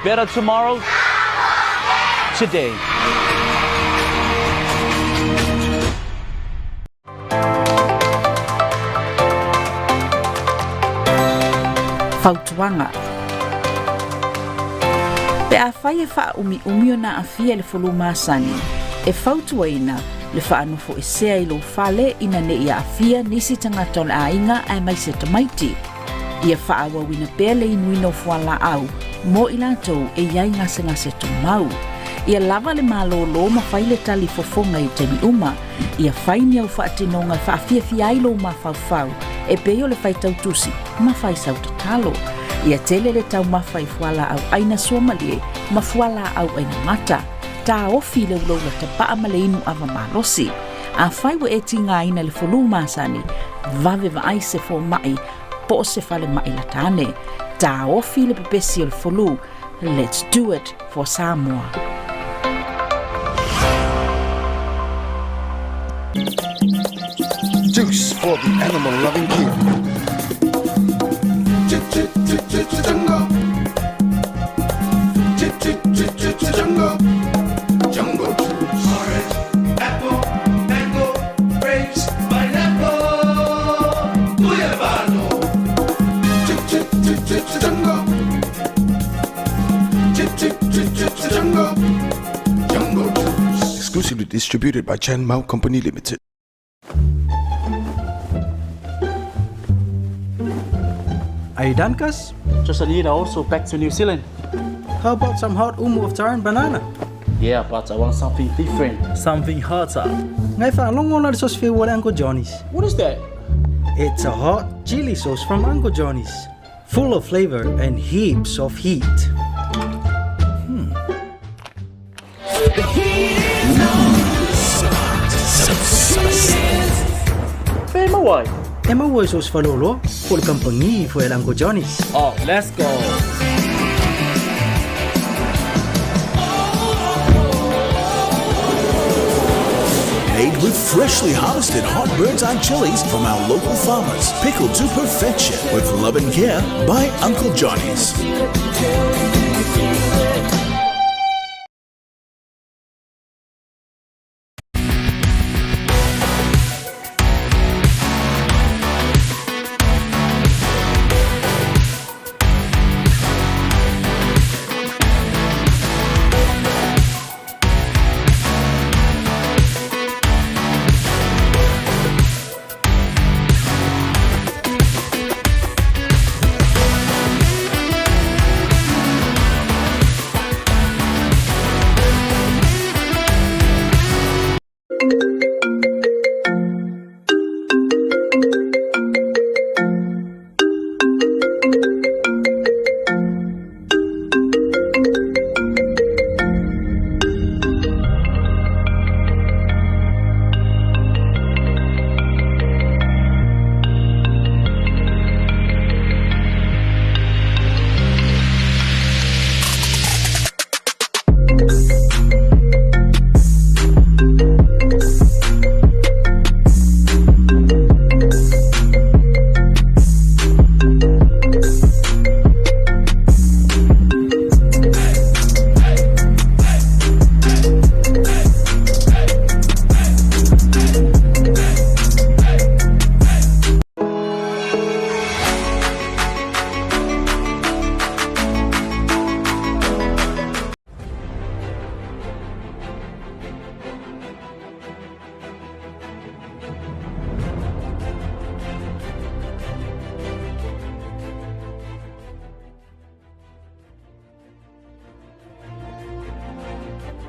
better tomorrow today. Fautuaga Pe afai e faaumiumi ona aafia i le fulu masani, e fautuaina le faanofoesea i lou fale ina ne i aafia nisi tagata o le aiga aemaise tamaiti. Ia faaauauina pea le inuina o fualaau mo i latou e i ai gasegase tumau. Ia lava le malōlō ma fai le tali fofoga i taimi uma. Ia fai ni au faatinoga e faafiafia ai lou mafaufau e pei o le faitau tusi ma fai sau tatalo. Ia tele le taumafa i fualaau ʻaina suamalie ma fualaau ʻaina mata. Taofi le ulaula tapaa ma le inu ava malosi. Afai ua e tigaina i le fulu masani, vave vaai se fomai po o se falemai lata ane. Taofi le pepesi o le fulu. Let's do it for Samoa. Juice for the animal loving king. Jungle. Jungle. Jungle juice. Orange, apple, mango, grapes, pineapple, guyabano. Jungle. Jungle. Jungle juice. Exclusively distributed by Chan Mao Company Limited. Are you done, Cuz? Just a need also back to New Zealand. How about some hot umu of taro and banana? Yeah, but I want something different. Something hotter. Ngai whaalongo na le sauce whiu o le Uncle Johnny's. What is that? It's a hot chili sauce from Uncle Johnny's. Full of flavor and heaps of heat. Where am I? E maua i so se faleoloa po o le kamupani foi a le Uncle Johnny's. Oh, let's go. Made with freshly harvested hot bird's eye chilies from our local farmers. Pickled to perfection with love and care by Uncle Johnny's.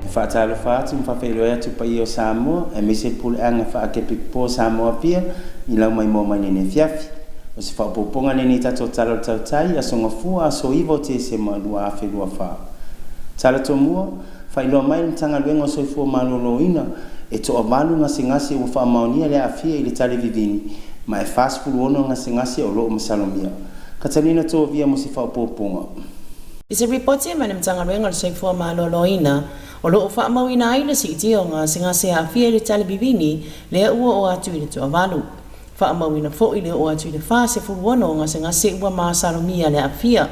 E faatalofa atu ma faafeiloai atu i paia o Samoa aemaise le puleaga faa-Kepikupo o Samoa Apia i lau maimoa mai lenei afiafi. O se faaopoopoga lenei i tatou Tala o le Tautai, Aso Gafua, Aso 9 o Tesema 2024. Tala Tomua, Faailoa mai le Matagaluega o Soifua Maloloina e toavalu gasegase ua faamaonia le aafia i le tale vivini ma e 46 gasegase o lo o masalomia. Katalina Tovia mo se faaopoopoga. I se ripoti mai le Matagaluega o le Soifua Maloloina, o lo o faamauina ai le siitia o gasegase aafia i le tale vivini lea ua oo atu i le toavalu. Faamauina foi le oo atu i le 46 o gasegase ua masalomia le aafia.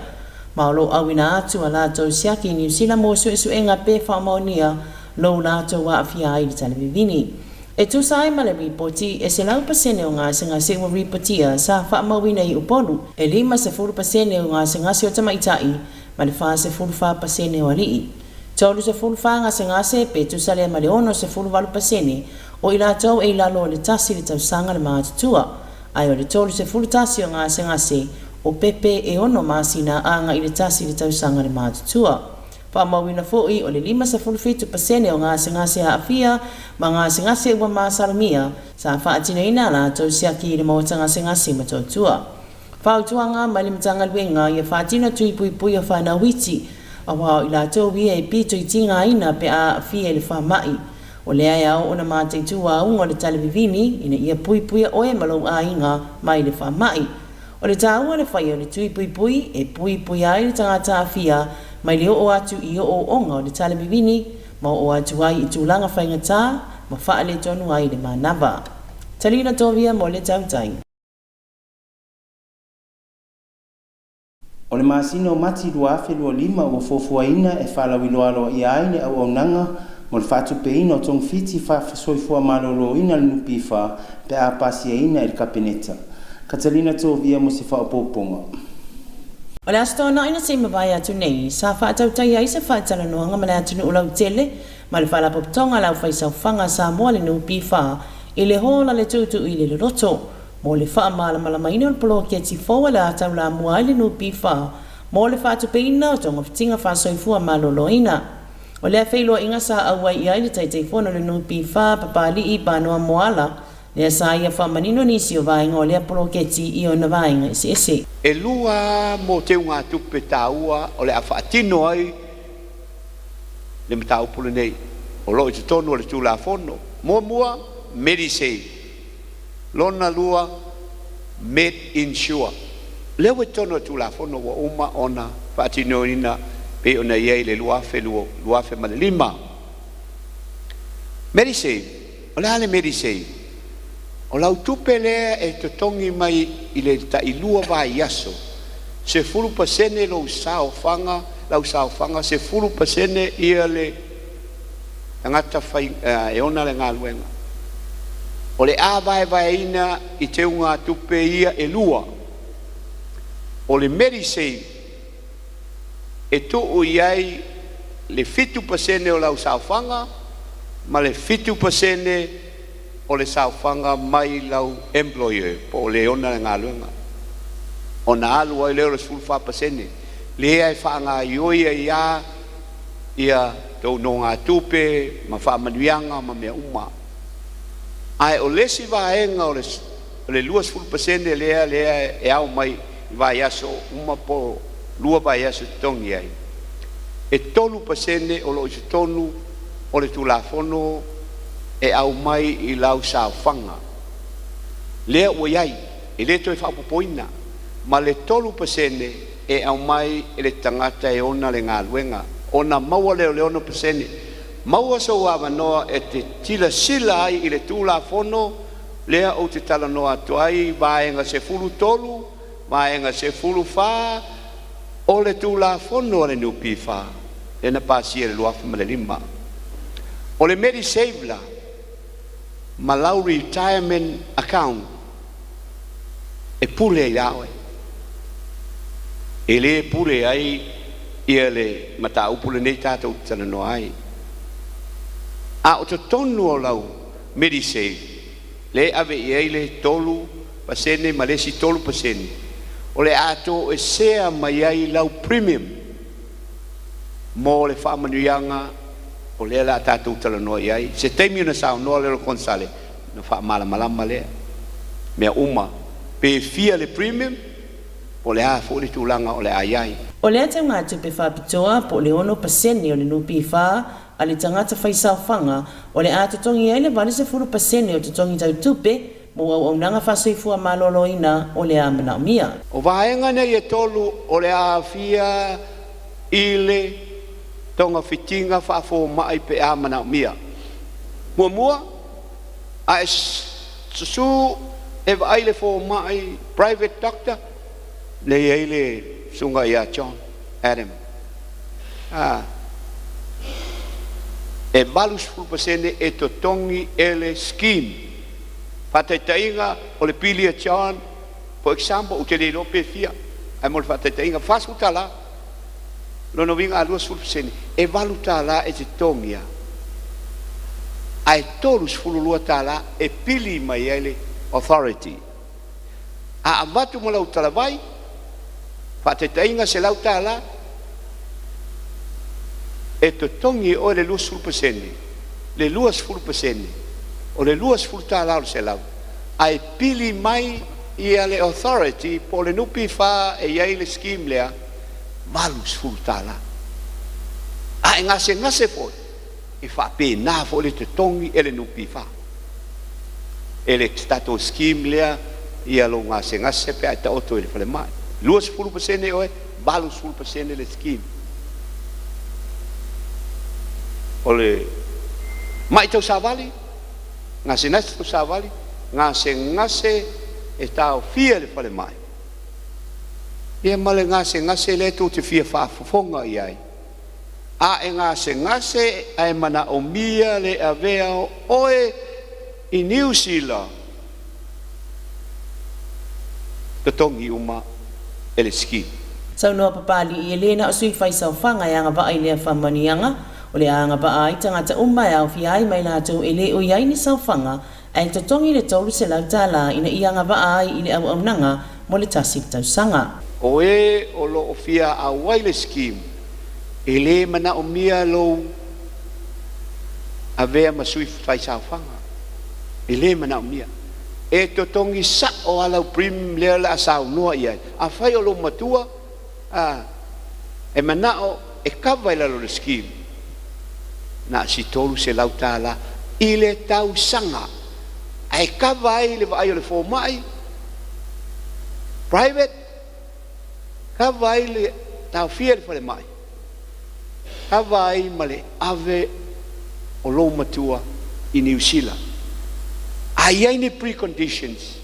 Ma o lo o auina atu a latou siaki i Niu Sila mo suesuega pe faamaonia lou latou aafia ai i le talivivini. E tusa ai ma le ripoti, e 100% o gasegase ua ripotia sa faamauina i Upolu, e 50% o gasegase o tamaitai ma le 44% o alii. 34 gasegase pe tusa lea ma le 68% o i latou e i lalo o le 1 le tausaga le matutua, ae o le 31 o gasegase o pepe e 6 masina agai i le 1 le tausaga le matutua. Faamauina foi o le 57% o gasegase aafia ma gasegase ua masalomia sa faatinoina a latou siaki i le maota gasegase i Motootua. Fautuaga mai le Matagaluega ia faatino tui puipui o fanau iti, aua o i latou ia e pito i tigaina pe a aafia i le faamai. O lea e ao ona mataitu auga o le talivivini ina ia puipuia oe ma lou aiga mai le faamai. O le taua le faia o le tui puipui e puipuia ai le tagata aafia mai le oo atu i ooooga o le talivivini ma oo atu ai i tulaga faigata ma faaletonu ai le manava. Talina Tovia mo le Tautai. O le masina o Mati 2025 ua fuafuaina e faalauiloa aloaia ai le auaunaga mo le faatupeina o togafiti faa-soifua maloloina a le NPF pe a pasiaina e le Kapeneta. Catalina Tovia mo se faaopoopoga. O le Aso Toonai na se i mavae atu nei, sa faatautaia ai se faatalanoaga ma le atunuu lautele ma le Faalapotopotoga a le Aufaisaofaga a Samoa le NPF i le hola le tuutuu i le loloto mo le faamalamalamaina o le poloketi fou a le a taulamua ai le NPF mo le faatupeina o togafitiga faasoifua maloloina. O lea feiloaiga sa auai i ai le Taitaifono o le NPF Papali'i Panoa Moala, lea sa ia faamanino nisi o vaega o lea poloketi i ona vaega eseese. E lua mo teugatupe taua o le a faatino ai le mataupu lenei o lo o i totonu o le Tulafono. Muamua, Medisave. Lona lua, MedInsure. Lea ua i totonu o le Tulafono ua uma ona faatinoina pei ona i ai le 2005. Medisave, o le a le Medisave? O lau tupe lea e totogi mai i le tailua vaiaso, 10% lou saofaga, lau saofaga 10% ia le tagata fai, e ona le galuega. O le a vaevaeina i teugatupe ia e lua. O le Medisave e tuu i ai le 7% o lau saofaga ma le 7% o le saofaga mai lau employer po o le ona le galuega. Ona alu ai lea o le 14%. Lea e faagaioi ai lava ia tou nogatupe ma faamanuiaga ma mea uma. Ae o le isi vaega o le 20% lea lea e ao mai i vaiaso uma po o 2 vaiaso totogi ai, e 3% o lo o i totonu o le Tulafono e aumai i lau saofaga. Lea ua i ai, e le toe faaopoopoina, ma le 3% e aumai e le tagata e ona le galuega. Ona maua lea o le 6%. Maua sou avanoa e te silasila ai i le Tulafono lea ou te talanoa atu ai, vaega 13, vaega 14, o le Tulafono a le NPF lea na pasia i le 2005. O le Medisave la ma lau retirement account e pule ai ia oe. E le pule ai ia le mataupu lenei tatou te talanoa ai. A o totonu o lau Medisave le ave i ai le 3% ma le isi 3%, o le a toesea mai ai lau premium mo le faamanuiaga o lea la tatou talanoa i ai. Se taimi ona saunoa lea o le Konesale na faamalamalama lea mea uma, pe fia le premium po o le a foi le tulaga o le a i ai. O lea teugatupe faapitoa po o le 6% o le NPF a le tagata faisaofaga o le a totogi ai le 80% o totogi tautupe mo auaunaga faasoifua maloloina o le a manaomia. O vaega nei e tolu o le a aafia i le togafitiga faafomai pe a manaomia. Muamua, a e susu e vaai le fomai private doctor, lea e i ai le susuga ia John. Adam. A, e 80% e totogi e le scheme. Faataitaiga o le pili a John, for example, ou te le iloa pe fia, ae mo le faataitaiga, $40. Lona uiga a 20%, e $8 e totogia, ae $32 e pili mai ai le authority. A avatu ma lau talavai, faataitaiga $100, e totogi e oe le 20%, le 20% o le $20 o le 100, ae pili mai ia le authority po o le NPF e i ai le scheme lea, $80. A e gasegase foi, e faapena foi le totogi e le NPF. E le tatou scheme lea ia lou gasegase pe a e taoto i le falemai. 20% oe, 80% le scheme. O le mai tausavali, gasegase tausavali, gasegase e taofia i le falemai, ia ma le gasegase lea tou te fia faafofoga i ai. A e gasegase ae manaomia le avea o oe i Niu Sila, totogi uma e le scheme. Saunoa Papali'i e le na o sui faisaofaga e agavaa i lea faamanuiaga, o le a agavaa ai tagata uma e aofia ai ma i latou e le o i ai ni saofaga ae totogi le $300 ina ia agavaa ai i le auaunaga mo le tasi tausaga. O e o loo fia auai le scheme, e le manaomia lou avea ma sui faisaofaga. E le manaomia. E totogi sao a lau premium lea o le a saunoa i ai. Afai o lou matua, e manao e kava i lalo o le scheme, na o si $300 i le tausaga, ae kava ai le vaai o le fomai private, kava ai le taofia i le falemai, kava ai ma le ave o lou matua i Niu Sila. A i ai ni preconditions,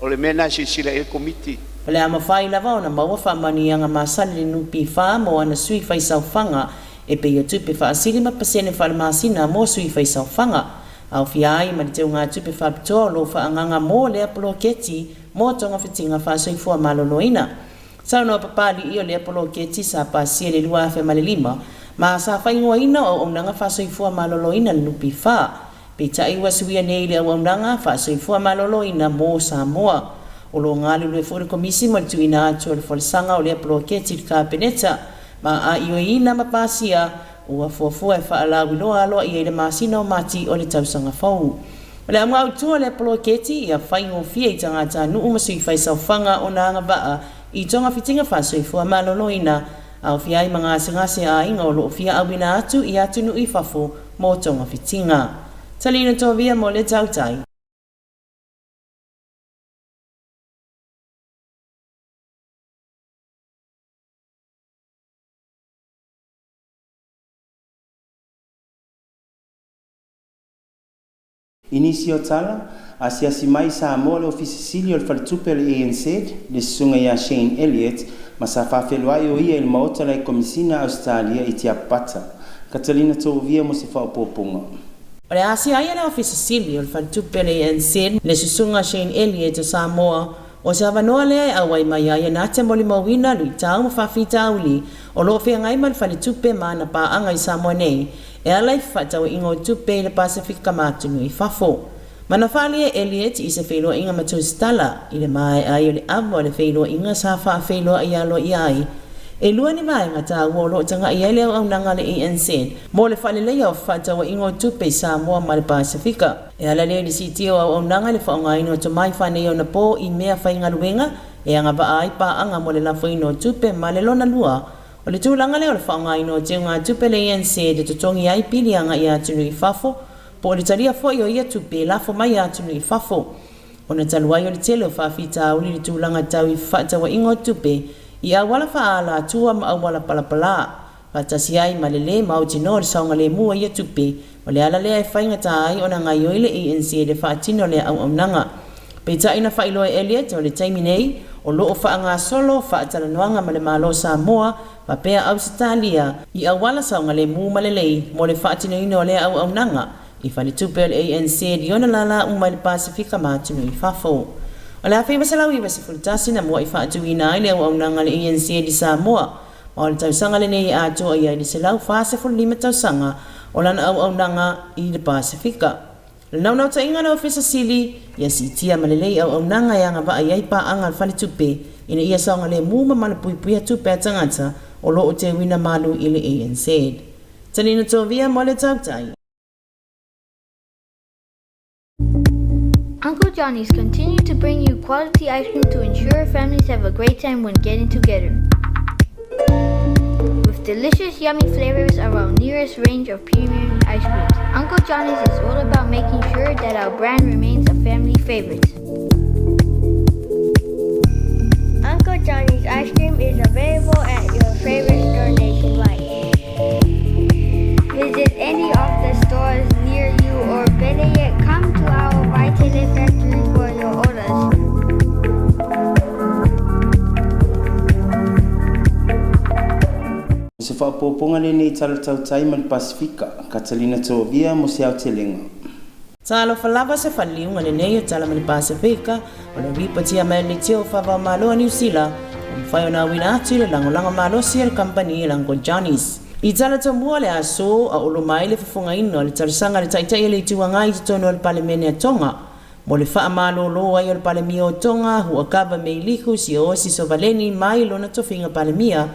o le mea lena e silasila i ai le Komiti. O le a mafai lava ona maua faamanuiaga masani le NPF mo ana sui faisaofaga e pei o tupe faasili ma pasene faalemasina mo sui faisaofaga. Aofia ai ma le teugatupe faapitoa o lo o faaagaaga mo lea poloketi mo togafitiga faasoifua maloloina. Saunoa Papali'i o lea poloketi sa pasia i le 2005 ma sa faaigoaina o Auaunaga Faasoifua Maloloina le NPF. Peitai ua suia nei i le Auaunaga Faasoifua Maloloina mo Samoa. O lo o galulue foi le Komisi mo le tuuina atu o le folasaga o lea poloketi i le Kapeneta ma a ioeina ma pasia ua fuafua e faalauiloa aloaia i le masina o Mati o le tausaga fou. O le auga autu o lea poloketi ia faigofie i tagatanuu ma sui faisaofaga ona agavaa i togafitiga faasoifua maloloina, aofia ai ma gasegase a aiga o lo o fia auina atu i atunuu i fafo mo togafitiga. Talina Tovia mo le Tautai. I nisi o tala, asiasi mai i Samoa le Ofisa Sili o le Faletupe o le ANZ, le Susuga ia Shane Elliott, ma sa faafeiloai o ia i le Maota o le Komisina a Ausetalia i Tiapapata. Catalina Tovia mo se faaopoopoga. O le asia ai a le Ofisa Sili o le Faletupe o le ANZ, le Susuga Shane Elliott o Samoa, o se avanoa lea e auai mai ai e na te molimauina luitau ma faafitauli o lo o feagai ma le Faletupe ma ana paaga i Samoa nei e ala i fefaatauaiga o tupe i le Pasefika ma atunuu i fafo. Ma na faaalia e Elliot i se feiloaiga ma Tusitala i le maea ai o le ava o le feiloaiga sa faafeiloai aloaia ai e lua ni vaega taua o lo o tagai ai le auaunaga a le ANZ mo le faaleleia o fefaatauaiga o tupe i Samoa ma le Pasefika. E ala lea i le siitia o auaunaga i le faaaogaina o tomai faaneionapo i mea faigaluega e agavaa ai paaga mo le lafoina o tupe ma le lona lua O le tulaga lea o le faaaogaina o teugatupe le ANZ e totogi ai pili agai i atunuu i fafo, po o le talia foi o ia tupe e lafo mai i atunuu i fafo. Ona talu ai o le tele o faafitauli i le tulaga tau i fefaatauaiga o tupe i auala faaalatua ma auala palapala, faatasi ai ma le lē mautinoa o le saogalemu o ia tupe, o le ala lea e faigata ai ona gaioi le ANC e faatino lea auaunaga. Peitai na faailoa e Elliot o le taimi nei, o loo faagasolo faatalanoaga ma le Malo o Samoa faapea Ausetalia i auala saogalemu ma lelei mo le faatinoina o lea auaunaga i faletupe o le ANZ i ona lālā uma i le Pasefika ma atunuu i fafo. O le 1991 na muai faatuina ai le auaunaga a le ANZ i Samoa, ma o le tausaga lenei e atoa i ai le 145 tausaga o lana auaunaga i le Pasefika. O le naunautaiga a le Ofisa Sili, ia siitia ma lelei auaunaga e agavaa i ai paaga a le faletupe ina ia saogalemu ma malupuipuia tupe a tagata o lo o teuina malu i le ANZ. Talina Tovia mo le Tautai. Uncle Johnny's continue to bring you quality ice cream to ensure families have a great time when getting together. With delicious, yummy flavors of our nearest range of premium ice creams, Uncle Johnny's is all about making sure that our brand remains a family favorite. Uncle Johnny's ice cream is available at your favorite store nationwide. Visit any of the stores near you or better yet, come to our Vaitele factory for your orders. O se faaopoopoga lenei i Tala Tautai ma le Pasefika, Catalina Tovia mo se aotelega. Talofa lava se faleliuga lenei o Tala ma le Pasefika o le ripotia mai o le Leitio o Faavaomalo a Niu Sila ua mafai ona auina atu i le lagolago malosi a le kamupani a Uncle Johnny's. I tala tomua le aso a o loma ai le fofogaina o le talosaga a le Taitai o le Itu Agai i totonu o le Palemene a Tonga mo le faamalolo ai o le Palemia o Tonga Huakava Meiliku Siaosi Sovaleni mai lona tofiga Palemia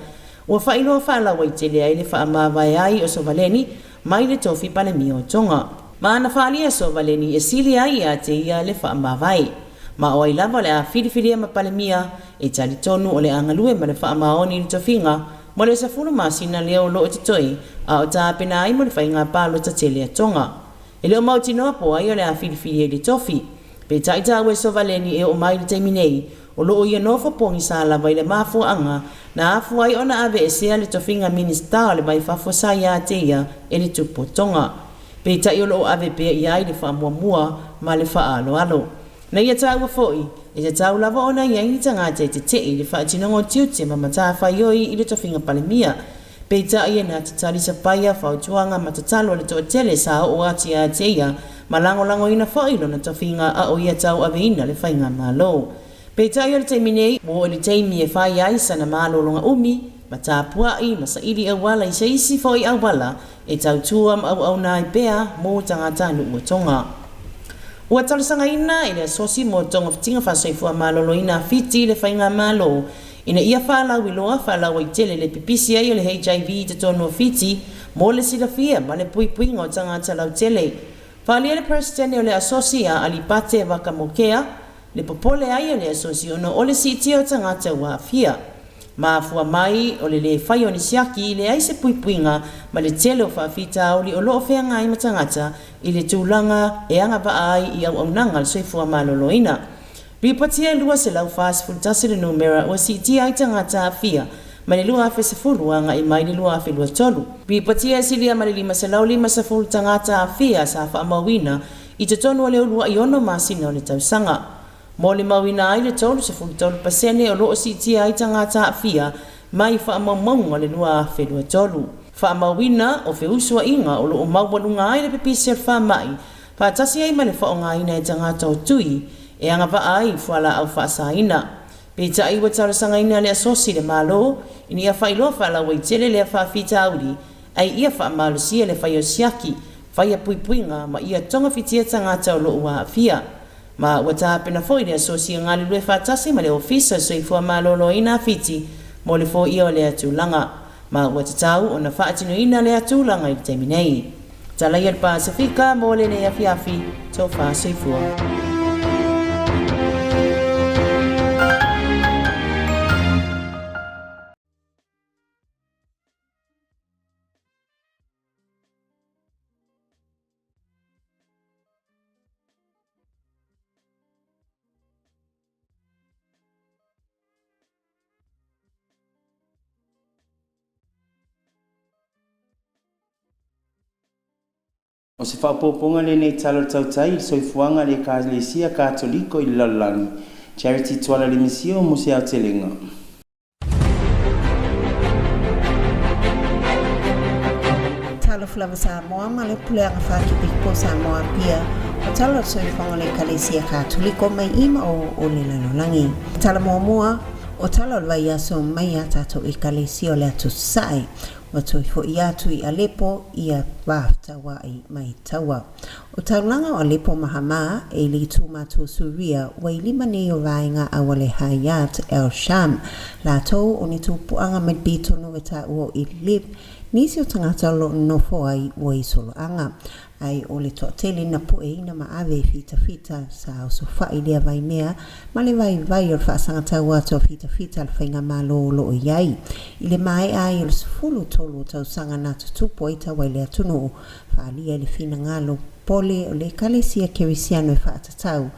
ua faailoa faalauaitele ai le faamavae ai o Sovaleni mai le tofi Palemia o Tonga. Ma na faaalia e Sovaleni e sili ai ia te ia le faamavae. Ma o ai lava o le a filifilia ma Palemia e talitonu o le a galue ma le faamaoni i le tofiga mo le 10 masina lea o loo totoe a o tapena ai mo le faiga palota tele a Tonga. E le o mautinoa po o ai o le a filifilia i le tofi. Peitai taua e Sovaleni e oo mai i le taimi nei, o loo ia nofo pogisa lava i le mafuaaga na afua ai ona aveesea le tofiga Minisita o le Va i Fafo sa ia te ia e le Tupu o Tonga. Peitai o loo ave pea i ai le faamuamua ma le faaaloalo. Na ia taua foi, e tatau lava ona i ai ni tagata e tetee i le faatinoga o tiute ma matafaioi i le tofiga Palemia. Peitai e na te talisapaia fautuaga ma tatalo a le toatele sa oo atu ia te ia ma lagolagoina foi lona tofiga a o ia tauaveina le faigamalo. Peitai o le taimi nei, ua oo i le taimi e fai ai sana malologa umi ma tapuai ma saili auala i se isi foi auala e tautua ma auauna ai pea mo tagatanuu o Tonga. Ua talosagaina e le Asosi mo Togafitiga Faasoifua Maloloina a Fiti le Faigamalo ina ia faalauiloa faalauaitele le pipisi ai o le HIV i totonu o Fiti mo le silafia ma le puipuiga o tagata lautele. Faaalia le Peresetene o le Asosi a Alipate Vakamokea le popole ai o le Asosi ona o le siitia o tagata ua aafia. Mafua mai o le lē fai o ni siaki, leai se puipuiga ma le tele o faafitauli o loo feagai ma tagata i le tulaga e agavaa ai i auaunaga a le soifua maloloina. Ripotia e 241 le numera ua siitia ai tagata aafia mai le 2010 agai mai le 2023. Ripotia e silia ma le 550 tagata aafia sa faamauina i totonu o le uluai 6 masina o le tausaga. Molimauina ai le 33% o loo siitia ai tagata aafia mai faamaumauga o le 2023. Faamauina o feusuaiga o loo maualuga ai le pipisi o le faamai faatasi ai ma le faaaogaina e tagata o tui e agavaa ai i fualaau faasaina. Peitai ua talosagaina le Asosi le Malo ina ia faailoa faalauaitele lea faafitauli ai ia faamalosia le fai o siaki, faia puipuiga ma ia togafitia tagata o loo ua aafia. Ma ua tapena foi le Asosi e galulue faatasi ma le Ofisa o le Soifua Maloloina a Fiti mo le foia o lea tulaga. Ma ua tatau ona faatinoina lea tulaga i le taimi nei. Tala ia le Pasefika mo lenei afiafi, tofa soifua. O se faaopoopoga lenei i Tala o le Tautai i le soifuaga a le Ekalesia Katoliko i le lalolagi Charity Tuala Lemisio mo se aotelega. Talofa lava Samoa ma le puleaga faa-Kepiko Samoa Apia o tala o le soifuaga o le Ekalesia Katoliko mai i ma o o le lalolagi. Tala muamua o tala o le vaiaso mai a tatou Ekalesia o le Atu Sasae ua toe fo'i atu i Alepo ia vafetaua'i mai taua. O taulaga o Alepo ma Hamā e le itu matua Suria ua i lima nei o vaega auale Hayat al-Sham latou o ni tupuaga mai le pitonu e taua o Idlib nisi o tagata o lo o nonofo ai ua i soloaga ai o le toatele na pueina ma ave i fitafita sa osofa'i lea vaimea ma le vaivai o le faasagatau atu a fitafita a le faigamalo o lo o i ai i le maea ai o le 13 o tausaga na tutupu ai taua i le atunuu faaalia i le finagalo pole o le Ekalesia Kerisiano e faatatau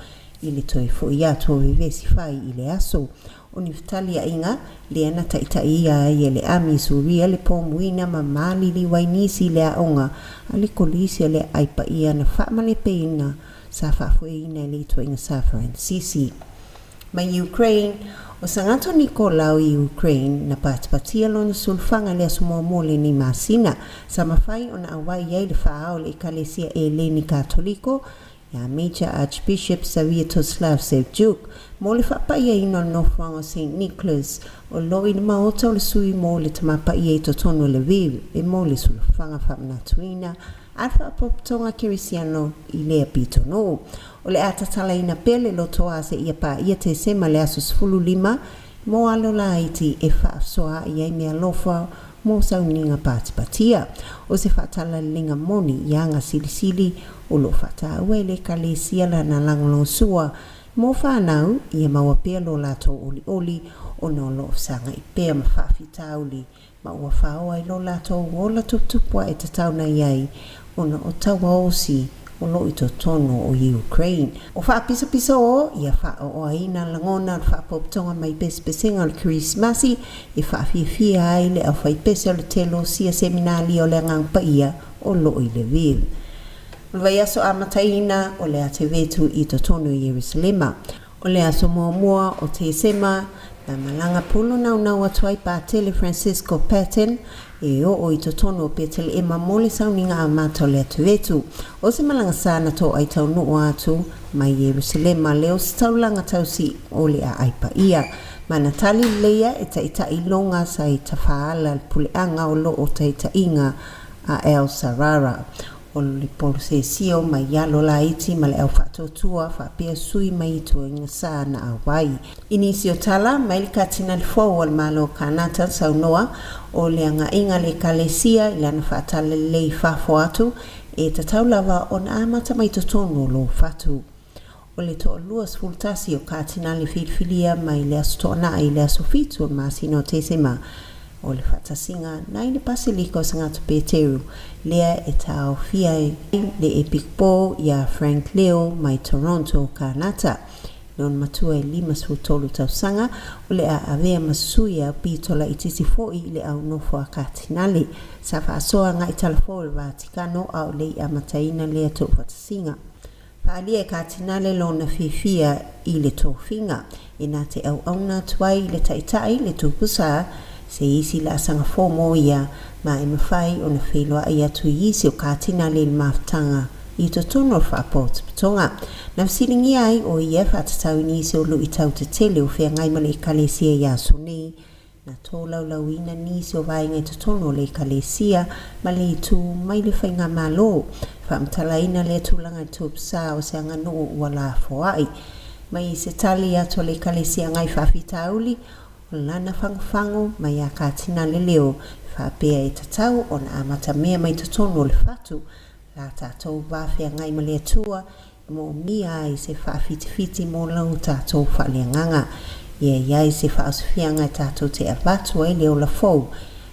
i le toe fo'i atu o vevesi fai i le aso o ni fetaliaiga lea na taitaia ai e le ami Suria le pomuina ma maliliu ai nisi i le aoga a le kolisi o le Aai Paia na faamalepeina sa faafoeina e le ituaiga Sa Faransisi. Mai Ukraine, o Sagato Nikolao i Ukraine na patipatia lona sulufaga i le aso muamua o lenei masina sa mafai ona auai ai le faaao o le Ekalesia Eleni Katoliko ia Major Archbishop Sviatoslav Shevchuk mo le faapaiaina o le nofoaga o St Nicholas o lo i le maota o le sui mo le tamapaia i totonu o Lviv e mo le sulufaga faamanatuina a le Faapotopotoga Kerisiano i lea pitonuu. O le a tatalaina pea le lotoa seia paia Tesema le aso 15 mo alo laiti e faasoaai ai meaalofa mo sauniga patipatia. O se faatalaleiga moni i aga silisili o lo o faataua e le Ekalesia lana lagolagosua mo fanau ia maua pea lo latou olioli ona o lo o fesagai pea ma faafitauli ma ua faoa ai lo latou ola tuputupu ae tatau na i ai ona o taua osi o lo o i totonu o Ukraine. O faapisopiso o ia faaoaoaina lagona o le faapotopotoga mai pesepesega o le Kerisimasi e faafiafia ai le aufaipese o le Teolosia Seminalia o le Agaga Paia o lo o i Lviv. O le vaiaso amataina o le Atevetu i totonu o Ierusalema. O le aso muamua o Tesema, na malaga pulu naunau atu ai Patele Francisco Patton e oo i totonu o Peteleema mo le sauniga amata o le Atuvetu. O se malaga sa na to'ai taunuu atu mai Ierusalema lea o se taulaga tausi o le aai paia. Ma na tali leleia e ta'ita'i loga sa i tafaala le puleaga o lo o taita'iga a El Sarara. O le polosesio mai alo laiti ma le au faatuatua faapea sui mai ituaiga sa na auai. I nisi o tala mai le Katinali fou a le Malo o Kanata saunoa o le agaiga a le Ekalesia i lana faatalalelei i fafo atu e tatau lava ona amata mai totonu o lo fatu. O le toalua 11 o Katinali filifilia mai le Aso Toonai i le aso 7 o le masina o Tesema o le faatasiga nai le Pasilika o Sagato Peteru lea e taofia ai le epikopo iā Frank Leo mai Toronto, Kanata. Lona matua e 53 tausaga o le a avea ma sui a pito laitiiti fo'i i le au nofo a Katinale. Sa faasoa agai talafou o le Vatikano a o le i amataina lea tuufaatasiga. Faaalia e Katinale lona fiafia i le tofiga e na te auauna atu ai i le Taitai le Tupu Sa se isi laasaga fou mo ia ma e mafai ona feiloai atu i isi o Katinale i le mafutaga i totonu o le faapotopotoga. Na fesiligia ai o ia e faatatau i nisi o luitau tetele o feagai ma le Ekalesia i aso nei na tolaulauina nisi o vaega i totonu o le Ekalesia ma le itu mai le faigamalo. Faamatalaina lea tulaga i le tupu-sa o se aganuu ua lafoai. Mai se tali atu a le Ekalesia agai faafitauli o lana fagofago mai ia Katinale Leo faapea e tatau ona amatamea mai totonu o le fatu la tatou va feagai ma le Atua e moomia ai se faafitifiti mo lo tatou faaleagaga. Ia i ai se faaosofiaga e tatou te avatu ai le ola fou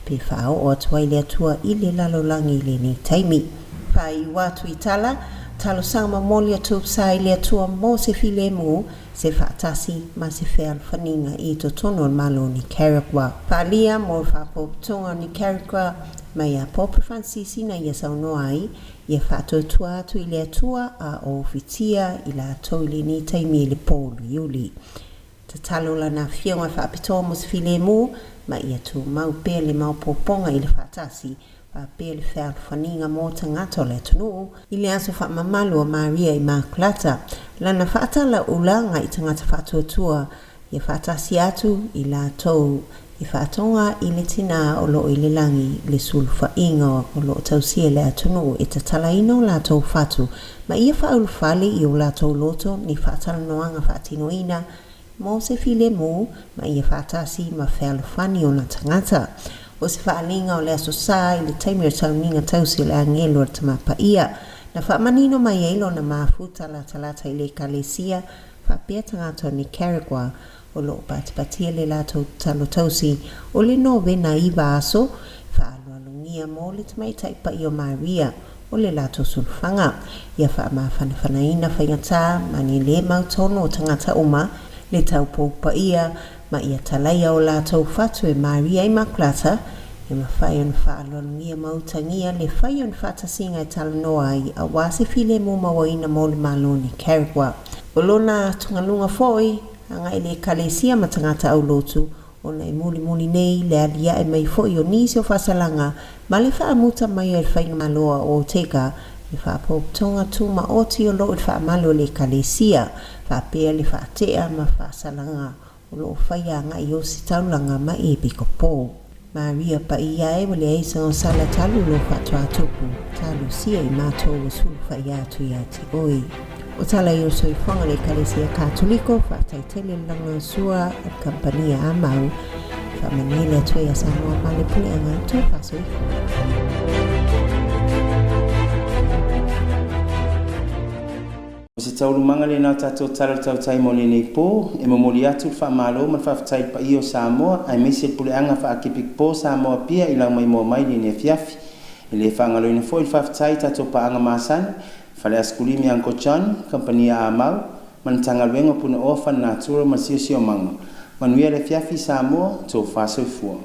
pe faaoo atu ai le Atua i le lalolagi i lenei taimi. Faaiu atu i tala, talosaga momoli atu sa i le Atua mo se filemu, se faatasi ma se fealofaniga i totonu o le Malo o Nicaragua. Faaalia mo le faapotopotoga o Nicaragua mai ia Pope Fransisi na ia saunoa ai, ia faatuatua atu i le Atua a o ufitia i latou i lenei taimi i le po uliuli. Tatalo Lana Afioga faapitoa mo se filemu ma ia tumau pea le maopoopoga i le faatasi faapea le fealofaniga mo tagata o le atunuu i le aso faamamalu o Maria Imakulata. Lana faatala ulaga i tagata faatuatua ia faatasi atu i latou i faatoga i le Tinā o loo i le lagi le sulufaiga o loo tausia le atunuu e tatalaina o latou fatu ma ia faaulufale i o latou loto ni faatalanoaga faatinoina mo se filemu ma ia faatasi ma fealofani ona tagata. O se faaaliga o le Aso Sa i le taimi o le sauniga tausi o le agelu a le Tama Paia na faamanino mai ai lona mafuta latalata i le Ekalesia faapea tagata o Nicaragua o lo o patipatia le latou tatalo tausi o le novena iva aso faaloalogia mo le Tamaitai Paia o Maria o le latou sulufaga. Ia faamafanafanaina faigatā ma ni lē mautonu o tagata uma le taupou paia ma ia talaia o latou fatu e Maria Imakulata e mafai ona faaloalogia ma utagia le fai o ni faatasiga e talanoa ai auā se filemu mauaina mo le Malo o Nicaragua. O lona atugaluga foi agai i le Ekalesia ma tagata aulotu ona e mulimuli nei le aliae mai foi o nisi o faasalaga ma le faamuta mai o le faigamalo a Ortega le faapotopotoga tumaoti o loo i le faamalu o le Ekalesia faapea le faatea ma faasalaga o loo faia agai i ositaulaga ma epikopo. Maria paia e ua leai se gasala talu lo faatoa tupu, talosia i matou ua sulufai atu ia te oe. O tala ia o le soifuaga o le Ekalesia Katoliko, faafetai tele le lagolagosua a le kamupani a Amau, faamanuia le Atua ia Samoa ma le puleaga tofa soifua. O se taualumaga lena o tatou Tala o le Tautai mo lenei po, e momoli atu le faamalo ma le faafetai i le paia o Samoa, aemaise le puleaga faa-Kepikpo Samoa Apia i lau maimoa mai i lenei afiafi. E le faagaloina foi le faafetai i tatou paaga masani, Fale Asikulimi Uncle John, Kamupani a Amau, ma le Matagaluega o Punaoa Faalenatura ma le Siosiomaga. Manuia le afiafi Samoa, tofa soifua.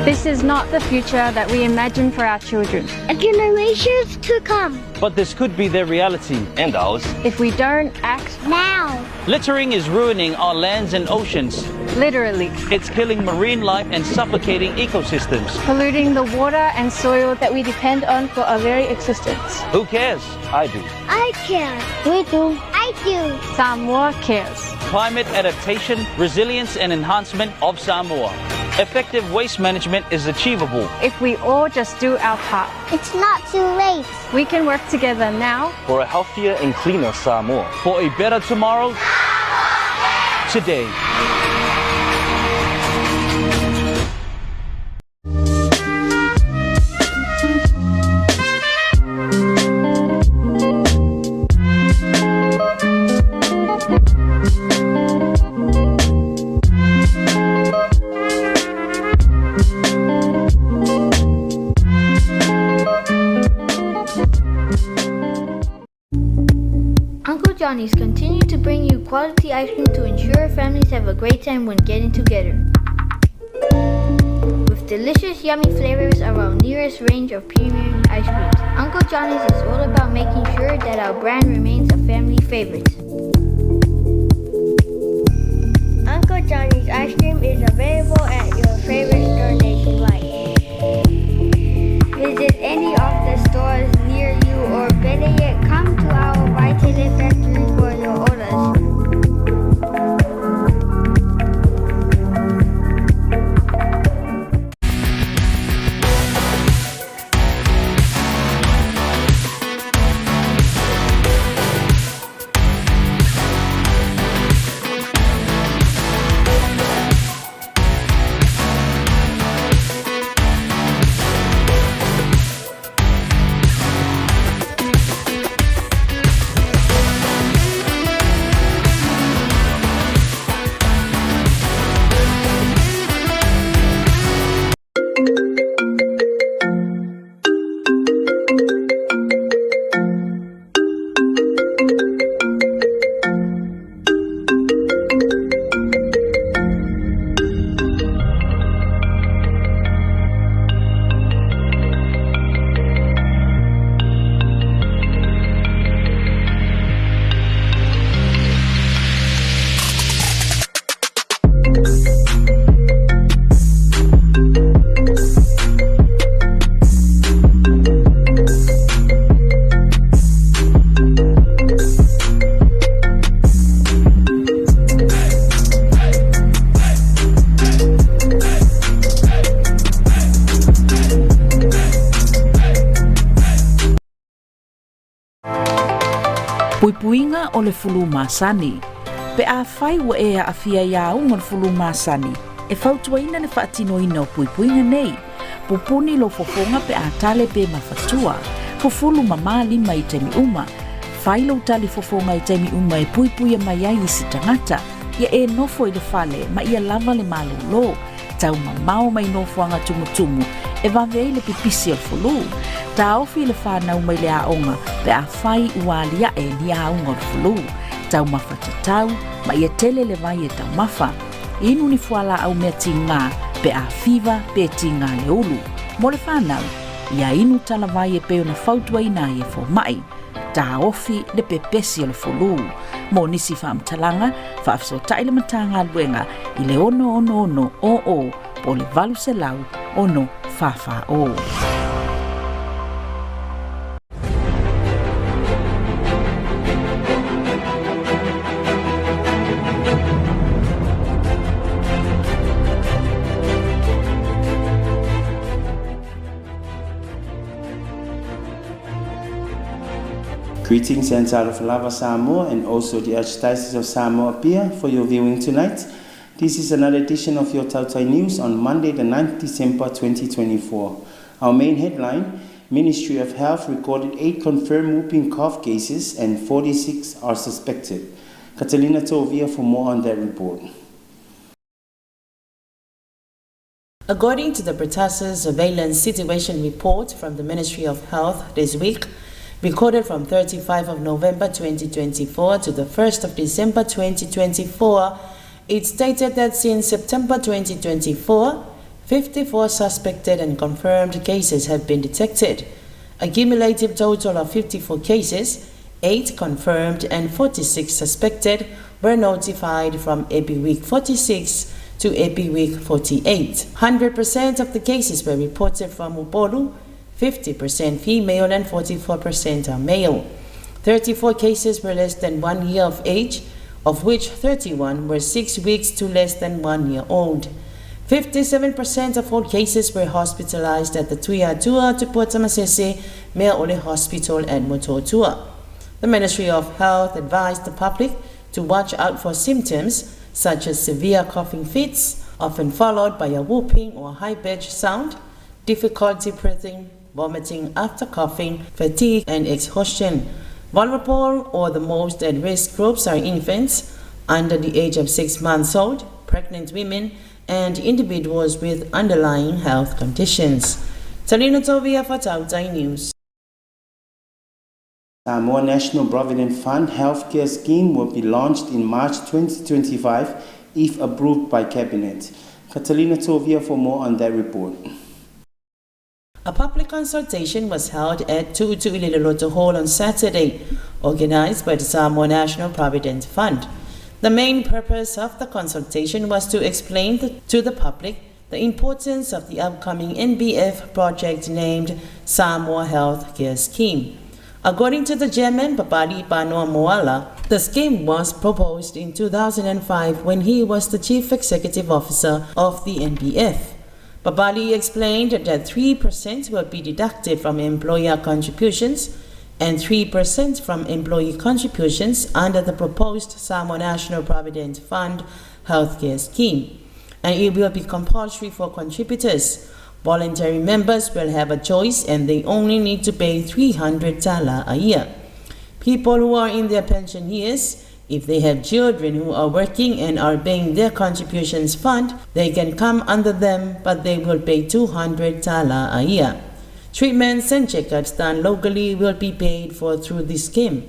This is not the future that we imagine for our children. And generations to come. But this could be their reality. And ours. If we don't act now. Littering is ruining our lands and oceans. Literally. It's killing marine life and suffocating ecosystems. Polluting the water and soil that we depend on for our very existence. Who cares? I do. I care. We do. I do. Samoa cares. Climate adaptation, resilience and enhancement of Samoa. Effective waste management is achievable. If we all just do our part. It's not too late. We can work together now. For a healthier and cleaner Samoa. For a better tomorrow. Today. Uncle Johnny's continue to bring you quality ice cream to ensure families have a great time when getting together. With delicious, yummy flavors of our nearest range of premium ice creams, Uncle Johnny's is all about making sure that our brand remains a family favorite. Uncle Johnny's ice cream is available at your favorite store nationwide. Visit any of the stores near you or better yet, come to our Waikele factory for your orders. Puipuiga o le fulu masani. Pe afai ua e aafia i auga o le fulu masani, e fautuaina le faatinoina o puipuiga nei. Pupuni lou fofoga pe a tale pe mafatua. Fufulu mamā lima i taimi uma. Fai lou tali fofoga i taimi uma e puipuia mai ai isi tagata. Ia e nofo i le fale ma ia lava le malōlō. Taumamao mai nofoaga tumutumu e vave ai le pipisi o le fulu. Taofi le fanau mai le aoga pe afai ua aliae ni auga o le fulu. Taumafa tatau ma ia tele le vai e taumafa. Inu ni fualaau mea tigā pe a fiva pe tigā le ulu. Mo le fanau, ia inu talavai e pei ona fautuaina ai e fomai. Taofi le pepesi o le fulu. Mo nisi faamatalaga, faafesootai le Matagaluega i le 666 00 po o le 800 6 44 0. Greetings and Lava Samoa and also the Archdiocese of Samoa Apia for your viewing tonight. This is another edition of your Tautai News on Monday, the 9th December 2024. Our main headline, Ministry of Health recorded 8 confirmed whooping cough cases and 46 are suspected. Catalina Tovia for more on that report. According to the Pertussis Surveillance Situation Report from the Ministry of Health this week, recorded from 35 of November 2024 to the 1st of December 2024, it stated that since September 2024, 54 suspected and confirmed cases have been detected. A cumulative total of 54 cases, 8 confirmed and 46 suspected, were notified from Epi Week 46 to Epi Week 48. 100% of the cases were reported from Upolu, 50% female and 44% are male. 34 cases were less than 1 year of age, of which 31 were 6 weeks to less than 1 year old. 57% of all cases were hospitalized at the Tuiatua Tupua Tamasese Meaole Hospital at Motootua. The Ministry of Health advised the public to watch out for symptoms such as severe coughing fits, often followed by a whooping or high-pitched sound, difficulty breathing, vomiting after coughing, fatigue, and exhaustion. Vulnerable or the most at-risk groups are infants under the age of 6 months old, pregnant women, and individuals with underlying health conditions. Talina Tovia for Tautai News. Samoa National Provident Fund Healthcare Scheme will be launched in March 2025 if approved by Cabinet. Catalina Tovia for more on that report. A public consultation was held at Tu'utu'ileloloto Hall on Saturday, organized by the Samoa National Provident Fund. The main purpose of the consultation was to explain to the public the importance of the upcoming NPF project named Samoa Health Care Scheme. According to the chairman, Papali Panoa Moala, the scheme was proposed in 2005 when he was the chief executive officer of the NPF. Papali explained that 3% will be deducted from employer contributions and 3% from employee contributions under the proposed Samoa National Provident Fund Healthcare Scheme, and it will be compulsory for contributors. Voluntary members will have a choice and they only need to pay $300 a year. People who are in their pension years, if they have children who are working and are paying their contributions fund, they can come under them, but they will pay $200 a year. Treatments and checkups done locally will be paid for through the scheme.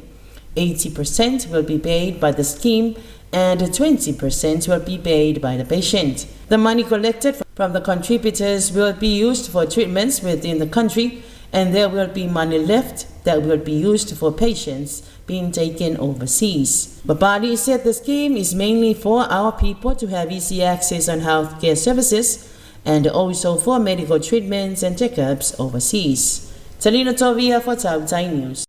80% will be paid by the scheme and 20% will be paid by the patient. The money collected from the contributors will be used for treatments within the country, and there will be money left that will be used for patients being taken overseas. Babali said the scheme is mainly for our people to have easy access on healthcare services and also for medical treatments and checkups overseas. Talina Tovia for Tautai News.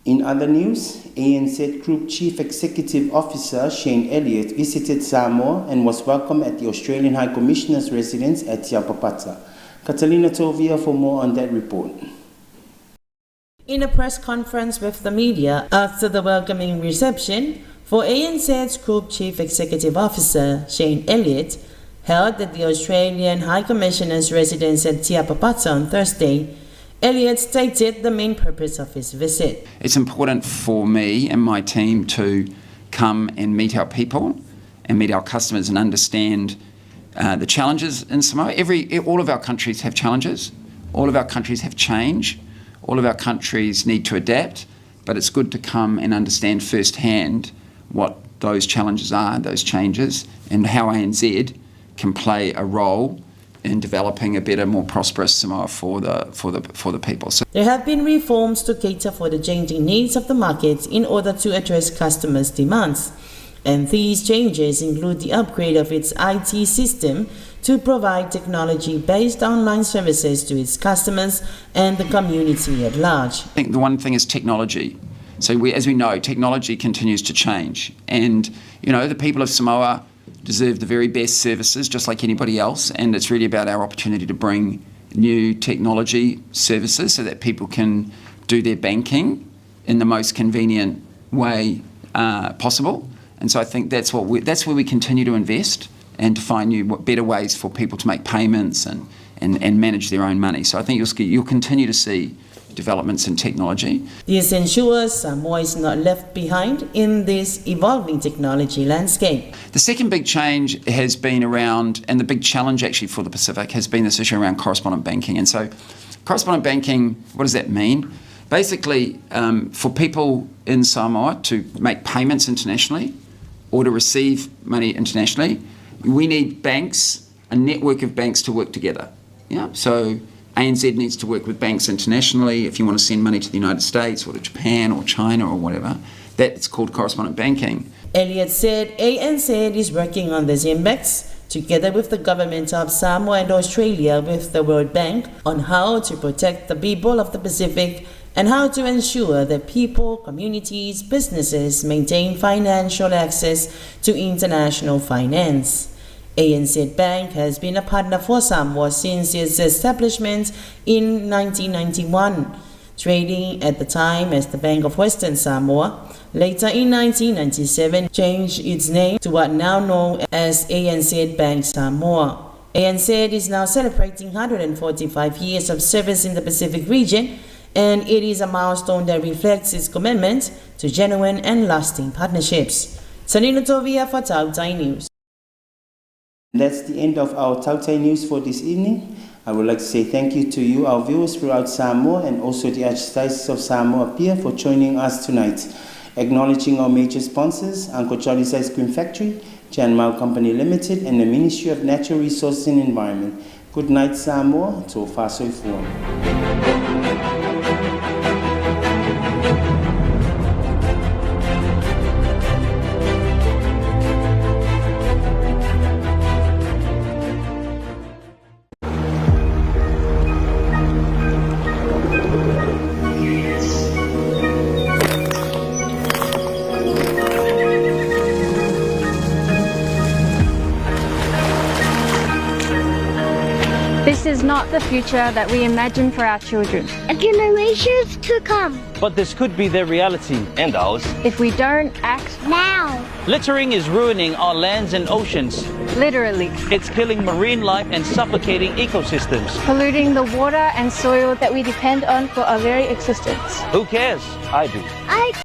In other news, ANZ Group Chief Executive Officer Shane Elliott visited Samoa and was welcomed at the Australian High Commissioner's residence at Tiapapata. Catalina Tovia for more on that report. In a press conference with the media after the welcoming reception for ANZ's Group Chief Executive Officer, Shane Elliott, held at the Australian High Commissioner's residence at Tiapapata on Thursday, Elliott stated the main purpose of his visit. It's important for me and my team to come and meet our people and meet our customers and understand the challenges in Samoa. All of our countries have challenges. All of our countries have change. All of our countries need to adapt, but it's good to come and understand firsthand what those challenges are, those changes, and how ANZ can play a role in developing a better, more prosperous Samoa for the people. So there have been reforms to cater for the changing needs of the market in order to address customers' demands. And these changes include the upgrade of its IT system to provide technology-based online services to its customers and the community at large. I think the one thing is technology. So as we know, technology continues to change. And, you know, the people of Samoa deserve the very best services, just like anybody else. And it's really about our opportunity to bring new technology services so that people can do their banking in the most convenient way possible. And so I think that's where we continue to invest and to find new, better ways for people to make payments and manage their own money. So I think you'll continue to see developments in technology. This ensures Samoa is not left behind in this evolving technology landscape. The second big change has been around, and the big challenge actually for the Pacific has been this issue around correspondent banking. And so correspondent banking, what does that mean? Basically, for people in Samoa to make payments internationally or to receive money internationally, we need banks, a network of banks to work together. Yeah? So ANZ needs to work with banks internationally. If you want to send money to the United States or to Japan or China or whatever, that's called correspondent banking. Elliott said ANZ is working on these impacts together with the government of Samoa and Australia with the World Bank on how to protect the people of the Pacific and how to ensure that people, communities, businesses maintain financial access to international finance. ANZ Bank has been a partner for Samoa since its establishment in 1991, trading at the time as the Bank of Western Samoa. Later in 1997, changed its name to what now known as ANZ Bank Samoa. ANZ is now celebrating 145 years of service in the Pacific region, and it is a milestone that reflects its commitment to genuine and lasting partnerships. Sanino Tovia for Tautai News. That's the end of our Tautai News for this evening. I would like to say thank you to you, our viewers throughout Samoa, and also the Archdiocese of Samoa Apia for joining us tonight. Acknowledging our major sponsors, Uncle Charlie's Ice Cream Factory, Chan Mao Company Limited, and the Ministry of Natural Resources and Environment. Good night, Samoa. Tofa Soifua. This is not the future that we imagine for our children. And generations to come. But this could be their reality. And ours. If we don't act now. Littering is ruining our lands and oceans. Literally. It's killing marine life and suffocating ecosystems. Polluting the water and soil that we depend on for our very existence. Who cares? I do. I